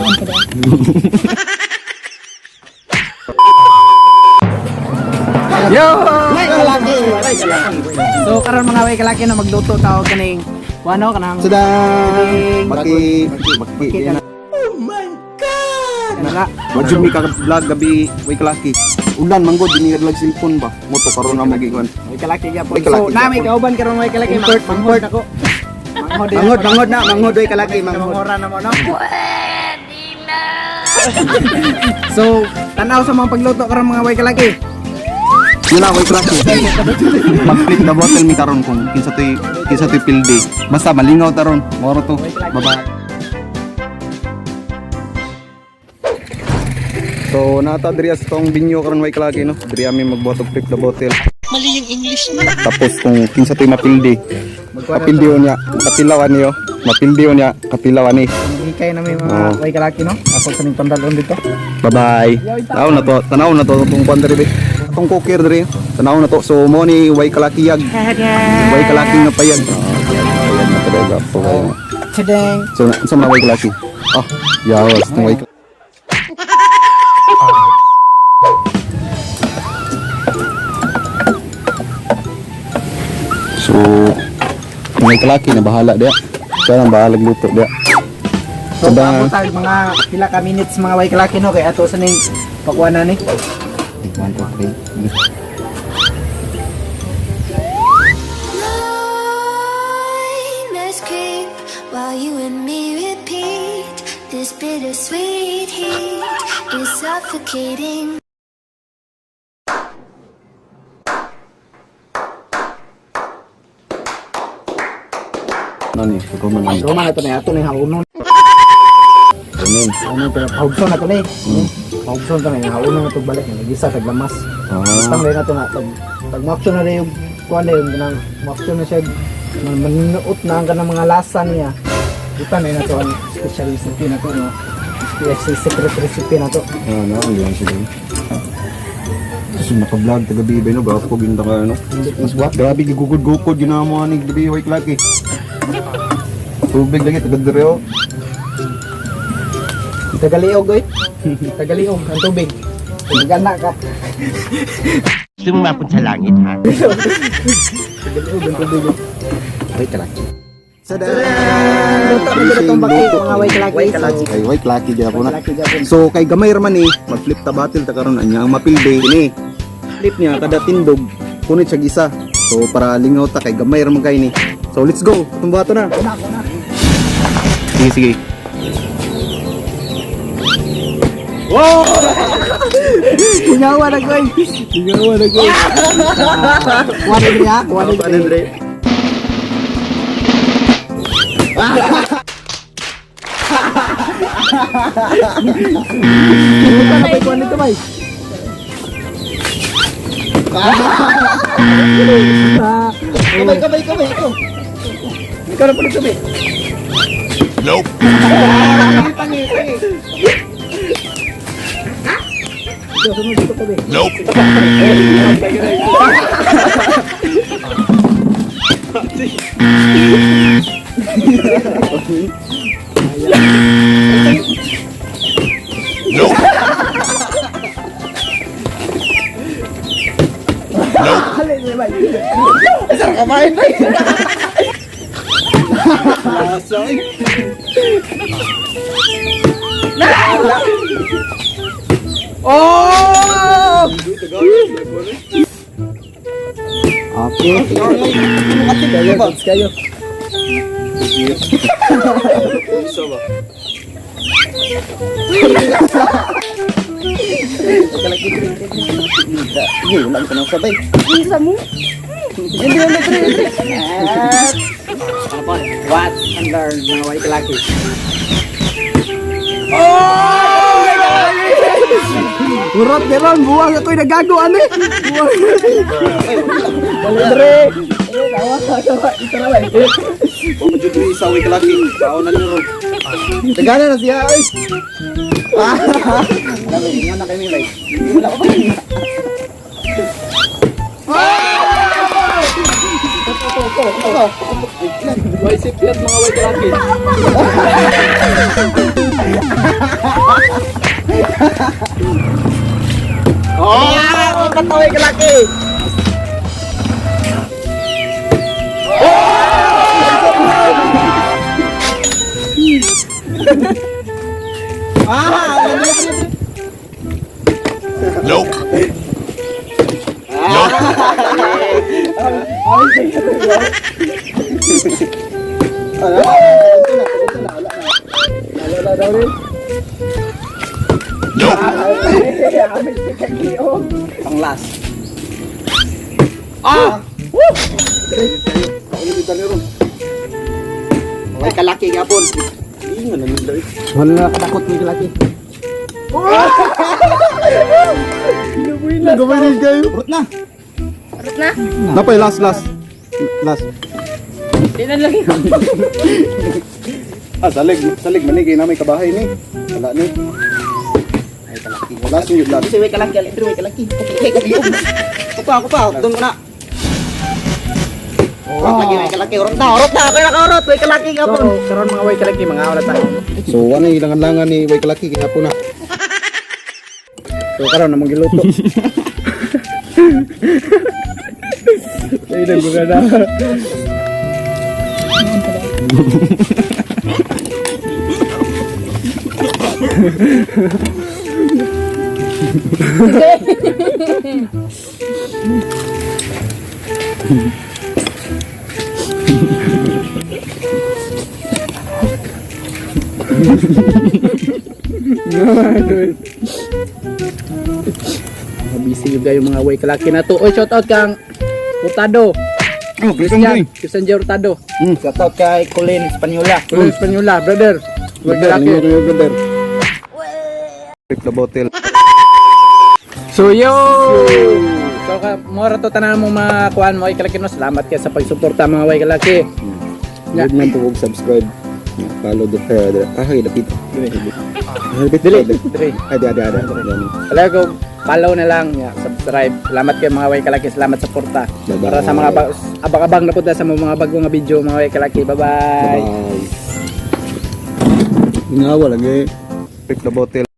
Kumain ka daw. Yo! Way kalaki! Way kalaki! So karon mga way kalaki na magluto tao kaning wano kanang Sadang! Baki! Baki! Baki. Wala. Wajud mi ka vlog gabi way kalaki. Ulan manggod dinhi ka cellphone ba. Moto karon na magigwan. Way kalaki gyapon. Way kalaki So nami gyapon. kauban karon way kalaki Import, manghod ako. Manghod din Manghod, ako. manghod na, manghod way kalaki, manghod. Manghora na mo no. So tanaw sa mga pagluto karon mga way kalaki. Yun na way kalaki. Mag-flip na bottle mi karon kung kinsa toy pildi. Basta malingaw taron. Moro to. Bye-bye. So nata diri sa tong binyo karon way kalaki no. Diri ami magbuhat og flip the bottle. Mali yung English mo. Tapos kung kinsa toy mapildi. Mapildi niya, kapilawan niyo. Mapildi niya, kapilawan ni. Hikay na may mga Oo. way kalaki no. Ako sa ning pandalon dito. Bye-bye. Tanaw na to, tanaw na to itong kwan diri. Itong cooker diri. Tanaw na to. So mo ni way kalakiyag. Way kalaki nga payag. Payag na talaga po kayo. Tadang. So sa mga way kalaki. Oh, yawas itong way. So, kung may kalaki na bahala dia. Siya nang bahala luto dia. So Tadang. abot tag mga pila ka minutes mga way kalaki no kay ato sa ning pakuha na ni. 1, 2, 3. Nightmares creep while you and me repeat. This bittersweet heat is suffocating. Ano ni? Ikaw man ni. Roma na to ni ato ni haunon. Ganun. Ano pero pahugson na to ni. Pahugson to ni haunon na to balik ni gisa tag lamas. Ah. Tang na to na tag tag mo na rin yung kuan na yung kanang mo na siya manuot na ang kanang mga lasa niya. Butan na to ang special recipe na to no. Special secret recipe na to. Ano, ang ganyan siya. Kasi naka-vlog taga bibay no, baka ko ginta ka ano. Mas wa, grabe gigugod-gukod ginawa mo ani gabi way klaki. Tubig lagi taga dire oh. Tagaliog oy. Tagaliog ang tubig. Gana ka. Gusto mo mapunta sa langit, ha? Tagaliog ang tubig. Oy. Way kalaki. Luto na gud itong baki mga way kalaki. Way kalaki. Ay way klaki gyapon na. Way kalaki gyapon. So kay gamay ra man ni, mag-flip ta battle ta karon anya ang mapildi kini. Flip niya kada tindog punit siya isa. So para lingaw ta kay gamay ra man kay ni. So let's go. Tumbato na. Sige sige. Hingawa na koy. Hingawa na koy. Kuha na diri ha, kuha na diri. Kuha na kuha nito bay. Kamay kamay kamay ikaw. Ikaw na pala sabi. Nope. Tangi, tangi. Ikaw sunod dito tabi. Nope. Nope. Hali na bay. Kamain bay. Oh! Okay. Kayo, goods kayo. Sige, wala ka nang sabay. Unsa mo? Hindi na dre. What and learn mga way kalaki. Oh! Urot meron buwang ako'y nagago ano eh. Buwang. Wala dre. Tawa tawa ito na bay. Pamajud diri isa way kalaki. Tao na nyo ron. Tagana na siya ay. Alam mo na kami bay. Wala pa. Way sipyat mga way kalaki. Aurot na, way kalaki. Ah! Nope. Nope. Wala daw rin. Nope. Pang last. Ah! Woo! Way kalaki gapon. Ingan na nila eh. Wala kadakot ni kalaki. Nagawin din kayo. Urot na. Urot na? Napay last last. Last. Di na lagi ko. Ah, salig, salig manig na may kabahay ni. Wala ni. Ay kalaki. Last yun last. Kasi way kalaki, alin way kalaki. Okay, okay. Ako pa, ako pa. Doon ko na. Urot lagi, way kalaki. Urot na, urot na. Okay na ka urot. Way kalaki gapon. So, karon mga way kalaki, mga wala tayo. So wala ilangan-langan ni way kalaki kaya po na. So karon namang giluto. Ay, nagbuka na. Busy juga yung mga way kalaki na to. Oy, shout out kang Hurtado. Oh, Christian, Christian J. Hurtado. Shout out kay Colin Espanyola. Colin Espanyola, brother. Way Brother, kalaki. lingaw kayo, brother. Flip the bottle. So yo! So ka, mora to tanan mo mga kuan mo way kalaki no. Salamat kay sa pagsuporta mga way kalaki. Yeah. Huwag man po kung subscribe. Follow the ah, dapit. Dili. Dili. Dili. Ay, di, di, di. Di. Wala ko follow na lang, ya, subscribe. Salamat kay mga way kalaki, salamat sa suporta. Bye-bye. Para sa mga abang-abang na punta sa mga bagong video mga way kalaki. Bye-bye. Bye. Lingaw lagi. Flip the bottle.